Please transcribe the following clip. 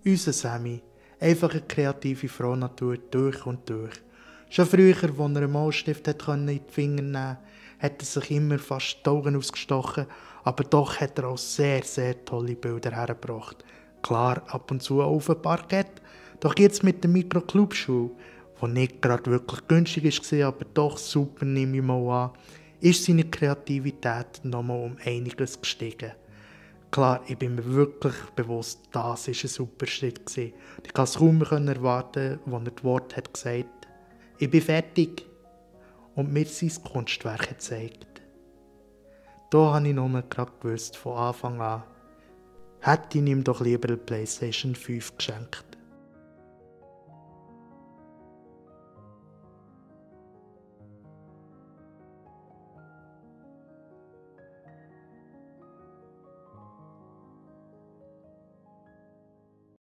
Unser Sammy, einfach eine kreative Frauennatur durch und durch. Schon früher, als er einen Malstift in die Finger nehmen konnte, hat er sich immer fast die Augen ausgestochen, aber doch hat er auch sehr, sehr tolle Bilder hergebracht. Klar, ab und zu auch auf ein Parkett, doch jetzt mit der Mikro-Clubschule, die nicht gerade wirklich günstig war, aber doch super, nehme ich mal an, ist seine Kreativität nochmal um einiges gestiegen. Klar, ich bin mir wirklich bewusst, das war ein super Schritt. Ich konnte es kaum erwarten, als er das Wort hat gesagt, ich bin fertig, und mir sein Kunstwerk gezeigt. Da habe ich nur gerade gewusst, von Anfang an, hätte ich ihm doch lieber eine PlayStation 5 geschenkt.